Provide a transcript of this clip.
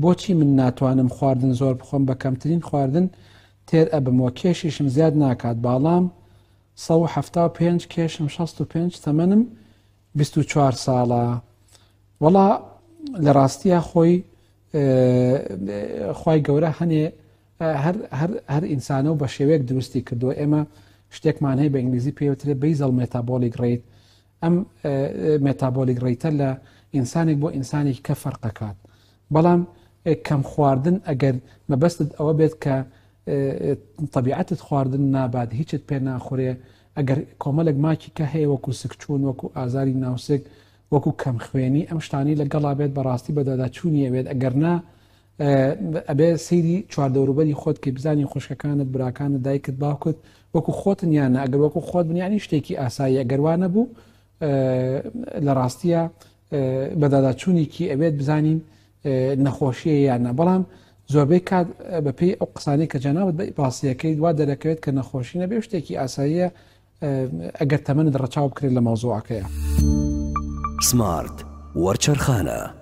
بۆچی من ناتوانم خواردن زۆر بخۆم بە کەمترین خواردن تێر ئەبم وە کێشیشم زیاد ناکات باڵام 175 کێشم 65 تەمەنم 24 ساڵە وەڵا لە ڕاستیە خۆی خوای گەورە هەنێ هەر هەر هەر ئینسانە و بە شێوەیەک دروستی کردووە ئێمە شتێکمان هەیە بە ئینگلیزی پێوترێ basal metabolic rate ئەم metabolic rate ە لە ئینسانێک بۆ ئینسانێکی کە فەرقەکات بەڵام کەم خواردن ئەگەر مەبەستت ئەوە بێت کە طبیعتت خواردن نابات هیچت پێ ناخورێ ئەگەر کۆمەلێک ماکی کە هەیە وەکو سکچوون وەکو ئازاری ناوسک وەکو کەم خوێنی ئەم شتانی لەگەڵا بێت بەڕاستی بەدواداچوونی ئەوێت ئەگەر نا ئەبێ سەیری چواردەوروبەری خۆت کەی بزانی خوشکەکانت براکانت دایکت باوکت وەکو خۆتن یان نا ئەگەر وەکو خۆت بن یانی شتێکی ئاسایی ئەگەر وا نەبوو لە ڕاستیە بەداداچوونێکی ئەبێت بزانین نەخۆشیە یان نا بەڵام زۆربەی کات بەپێی ئەو قسانەی کە جەنابت باسیەکەیت وا دەرەکەوێت کە نەخۆشی نەبێ شتێکی ئاساییە ئەگەر تەمەنت ڕەچاو بکرێت لە مەوزوعەکەیە. سمارت وەرچەرخانە.